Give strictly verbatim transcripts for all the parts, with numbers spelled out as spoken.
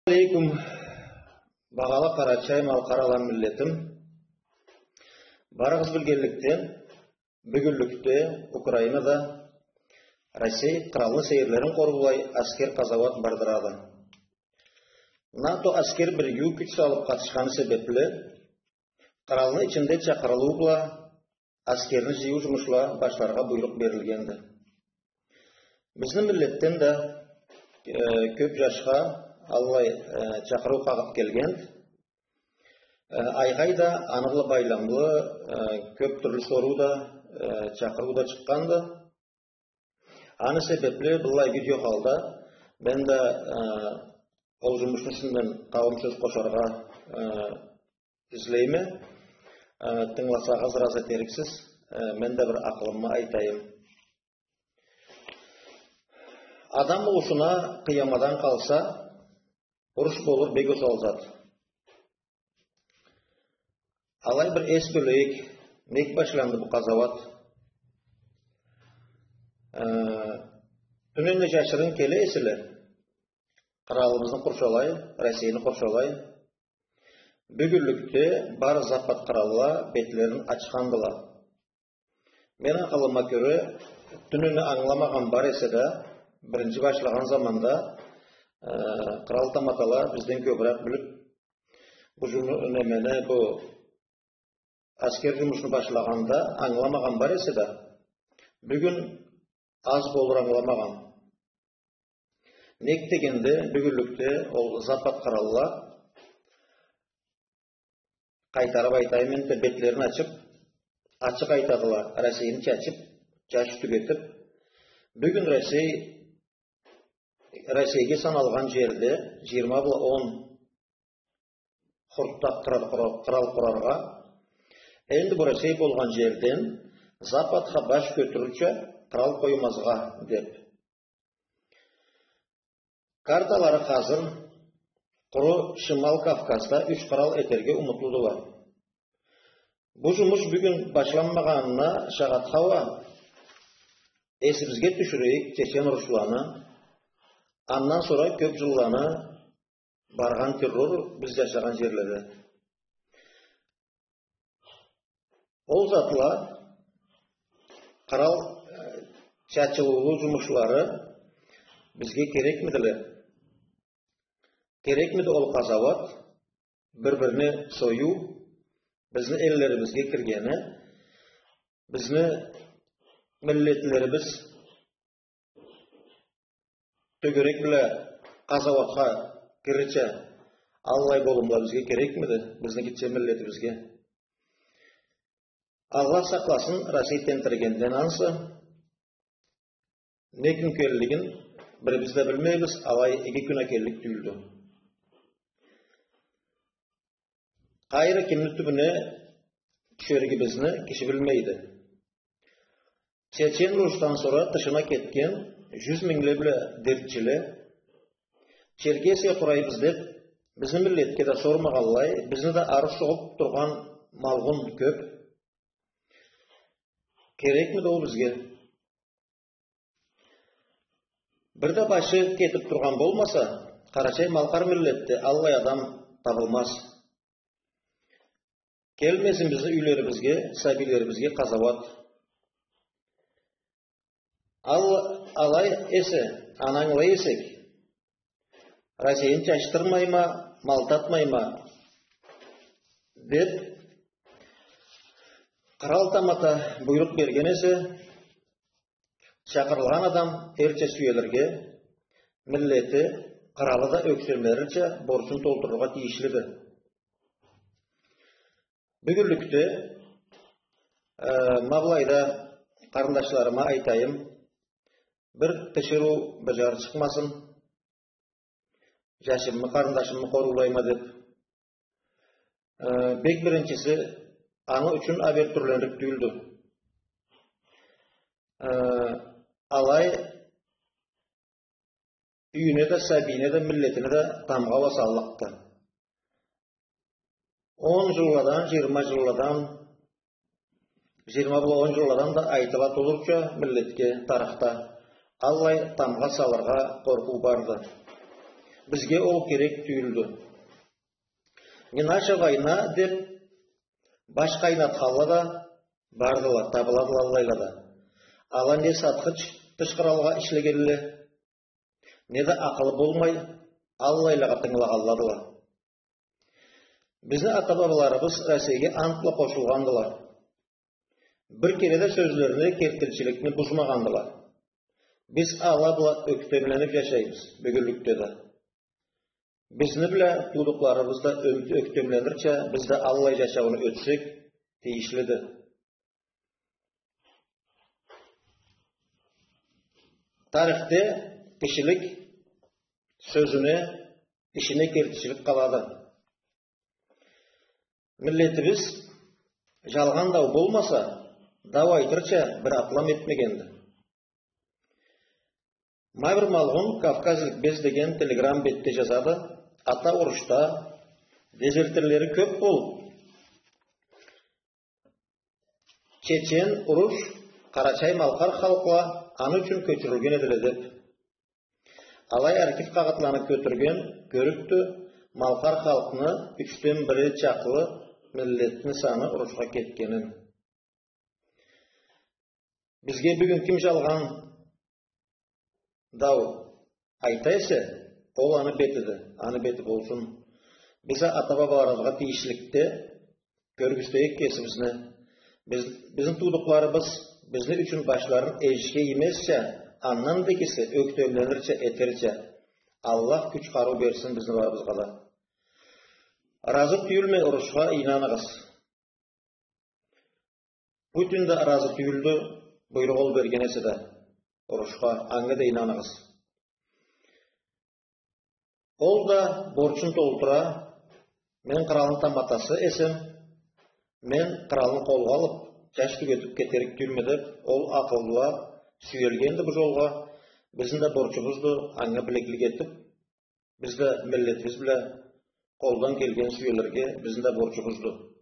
Алейкум, багъалы къарачай-малкъар алан миллетим. Барыгъыз билгенликден, бюгюнлюкде Украинада Россей къыралны сейирлерин къоруулай аскер къазауат бардырады. НАТО аскер биригиу кюч салыб къатышханы себебли, къыралны ичинде чакъырылыу бла аскерни жыйыу жумушла башларгъа буйрукъ берилгенди. Бизни миллетден да, э, кёб жашха аллай, э, чакъырыу къагъыт келгенди. Э, айгъай да, аны бла байламлы, э, кёб тюрлю соруу да, э, чакъырыу да чыкъгъанды. Аны себебли быллай видео халда мен да, э, ол жумушну юсюнден къауум сёз къошаргъа, э, излейме. Э, тынгыласагъыз, ыразы этериксиз. Э, мен да бир акъылымы айтайым. Адам улусуна къыямадан къалса, уруш болур бек осал зат. Алай бир эс бёлейик, нек башланды бу къазауат? Э, тюнене жашырын келе эселе, къыралыбызны къуршалай, Россейни къуршалай, бюгюнлюкде бары запад къыралла бетлерин ачхандыла. Мен акъылыма кёре, тюнене ангыламагъан бар эсе да, биринчи башлагъан заманда, э, къырал таматала бизден кёбюрек билиб, бу жуму-, немени, бу аскер жумушну башлагъанда ангыламагъан бар эсе да, бюгюн аз болур ангыламагъан. Нек дегенде, бюгюнлюкде ол запад къыралла, къайтарыб айтайым энди, бетлерин ачыб, ачыкъ айтадыла, Россейни чачыб, чачыб тюгетиб, бюгюн Россей, Россейге саналгъан жерде жыйырма бла он хуртдакъ къырал къура-, къырал къураргъа, энди бу Россей болгъан жерден западха баш кётюрюрча къырал къоймазгъа деб. Карталары хазыр, къуру Шимал Кавказда юч къырал этерге умутлудула. Бу жумуш бюгюн башланмагъанына шагъатха уа, эсибизге тюшюрейик чечен урушланы, андан сора кёб жылланы баргъан террор биз жашагъан жерледе. Ол затла, къырал, э, чачылыулу жумушлары бизге керекмидиле? Керекмиди ол къазауат, бир-бирини союу, бизни эллерибизге киргени, бизни миллетлерибиз тёгерек бла къазауатха кирирча аллай болумла бизге керекмиди, бизни гитче миллетибизге? Аллах сакъласын Россей тентирегенден ансы. Не кюн келлигин бирибиз да билмейбиз, алай иги кюн а келлик тюйюлдю. Къайры кимни тюбюне тюшеригибизни киши билмейди. Чечен урушдан сора тышына кетген жюз мингле бла дертчиле, Черкесия къурайбыз деб, бизни миллетге да сормагъанлай, бизни да ары сугъуб тургъан малгъун кёб. Керекмиди ол бизге? Бир да башы кетиб тургъан болмаса, къарачай-малкъар миллетде аллай адам табылмаз. Келмесин бизни юйлерибизге, сабийлерибизге къазауат. Ал-, алай эсе, аны ангылай эсек, Россейни чачдырмайма, малтатмайма деб, къырал тамата буйрукъ берген эсе, чакъырылгъан адам эрча сюелирге, миллети, къыралы да ёксемерирча борчун толтурургъа тийишлиди. Бюгюнлюкде, э, ма былайда къарындашларыма айтайым, бир тиширыу, бир жары чыкъмасын, жашымы, къарындашымы къоруулайма деб. Э, бек биринчиси, аны ючюн а бир тюрлендирип тюйюлдю. Э, алай юйюне да, сабийине да, миллетине да тамгъа уа саллыкъды. Он жылладан, жыйырма жылладан, жыйырма бла он жылладан да айтыла турурча миллетге, тарыхда аллай тамгъа салыргъа къоркъуу барды. Бизге ол керек тюйюлдю. Не наша война деп баш къайнатханла да бардыла, табыладыла аллайла да. Ала не сатхыч тыш къралгъа ишлегенле, не да акъылы болмай, аллайлагъа тынгылагъанладыла. Бизни ата-бабаларыбыз Россейге ант бла къошулгъандыла. Бир кере да сёзлерине кертичиликни бузмагъандыла. Биз ала бла ёктемленип жашайбыз бюгюнлюкде да. Бизни бла туудукъларыбыз да ё-, ёктемленирча, биз да аллай жашауну ётсек тийишлиди. Тарихде кишилик сёзюне, ишине кертичилик къалады. Миллетибиз жалгъан дау болмаса, дау айтырча бир атлам этмегенди. Ма бир малгъун «Кавказ ликбез» деген телеграм бетде жазады: ата урушда дезертирлери кёп болуп, чечен, уруш, къарачай-малкъар халкъла аны ючюн кёчюрюлген эдиле деп. Алай архив къагъытланы кётюрген кёрюкдю, малкъар халкъны ючден бири чакълы миллетни саны урушха кетгенин. Бизге бюгюн ким жалгъан дау айта эсе, ол аны бетиди, аны бети болсун. Биз а ата-бабаларыбызгъа тийишликде кёргюзтейик кесибизни. Биз, бизни туудукъларыбыз бизни ючюн башларын эжишге иймезча, андан да кеси ёктемленирча, этерча, Аллах кюч-къарыу берсин бизни барыбызгъа да. Ыразы тюйюлме урушха, ийнаныгъыз. Путин да ыразы тюйюлдю, буйрукъ ол берген эсе да урушха, анга да ийнаныгъыз. Ол да борчун толтура, мен къралны таматасы эсем, мен къралны къолгъа алып, жаш тюгетип кетерик тюйюлме деп, ол акъылла сюелгенди бу жолгъа. Бизни да борчубузду анга билеклик этип, биз да миллетибиз бла къолдан келген сюелирге бизни да борчубузду.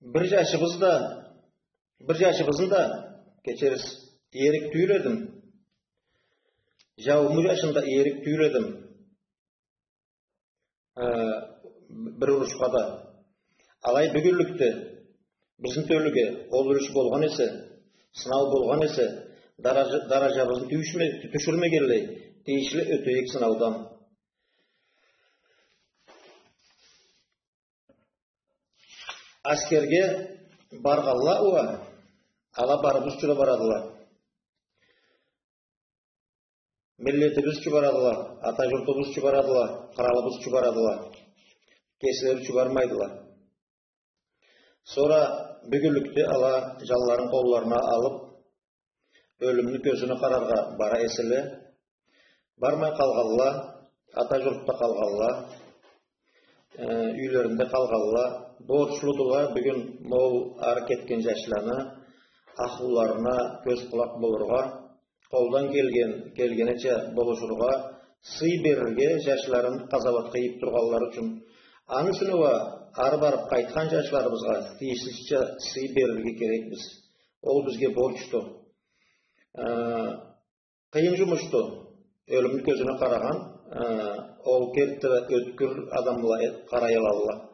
Бир жашыбыз да, бир жашыбызны да, кечерсиз, иерик тюйюл эдим. Жаууму жашын да иерик тюйюл эдим. Э, бир урушха да. Алай бюгюнлюкде бизни тёлюге ол уруш болгъан эсе, сынау болгъан эсе, даража-, даражабызны тюшме-, тюшюрмегенлей, тийишли ётейик сынаудан. Аскерге баргъанла уа, ала барыбыз ючюн барадыла. Миллетибиз ючюн барадыла, ата журтубуз ючюн барадыла, къралыбыз ючюн барадыла. Кеслери ючюн бармайдыла. Сора бюгюнлюкде ала жанларын къолларына алып, ёлюмню кёзюне къараргъа бара эселе, бармай къалгъанла, ата журтда къалгъанла, э, юйлеринде къалгъанла борчлудула бюгюн ма ол ары кетген жашланы ахлуларына кёз-къулакъ болургъа, къолдан келген, келгенича болушургъа, сый берирге жашларын къазауатха ийип тургъанлары ючюн. Аны ючюн уа ары барып къайтхан жашларыбызгъа тийишлича сый берирге керекбиз. Ол бизге борчду. Э, къыйын жумушду. Ёлюмню кёзюне къарагъан, э, ол кертиде да ёткюр адамла, э, къарай аладыла.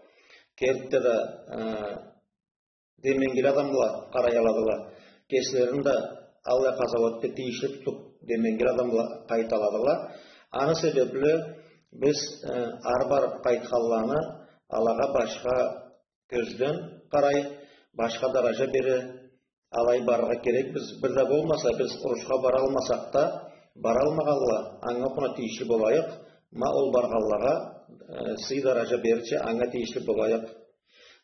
Кертиде да, э, деменгили адамла къарай аладыла. Кеслерин да аллай къазауатда тийишли тутуп, деменгили адамла къайталадыла. Аны себепли биз, э, ары барып къайтханланы алагъа башха кёзден къарай, башха даража бере, алай барыргъа керекбиз. Бир да болмаса, биз урушха баралмасакъ да, баралмагъанла, анга окъуна тийишли болайыкъ. Ма ол баргъанлагъа, э, сый даража берирча, анга тийишли болайыкъ.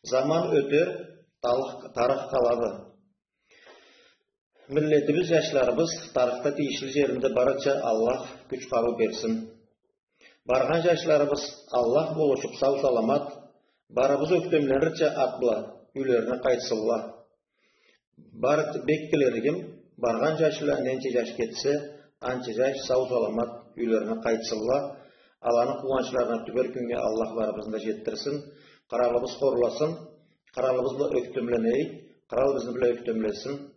Заман ётер, талых-, тарых къалады. Миллетибиз, жашларыбыз тарыхда тийишли жеринде барырча Аллах кюч-къарыу берсин. Баргъан жашларыбыз Аллах болушуп, сау-саламат, барыбыз ёктемленирча ат бла юйлерине къайтсынла. Бары т-, бек тилеригим, баргъан жашла, ненча жаш кетсе, анча жаш сау-саламат юйлерине къайтсынла. Аланы къууанчларына тюбер кюннге Аллах барыбызны да жетдирсин. Къралыбыз хорласын, къралыбыз бла ёктемленейик, кърал бизни бла ёктемленсин.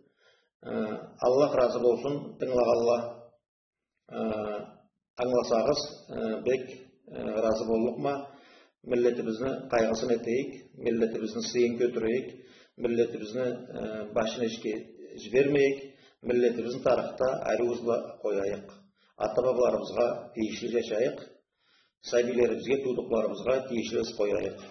Э, Аллах разы болсун, тынгылагъанла. Э, ангыласагъыз, э, бек, э, ыразы боллукъма. Миллетибизни къайгъысын этейик, миллетибизни сыйын кётюрейик, миллетибизни, э, башын эшикге жибермейик, миллетибизни тарыхда ариу ыз бла къояйыкъ. Ата-бабаларыбызгъа тийишли жашайыкъ, сабийлерибизге, туудукъларыбызгъа тийишли ыз къояйыкъ.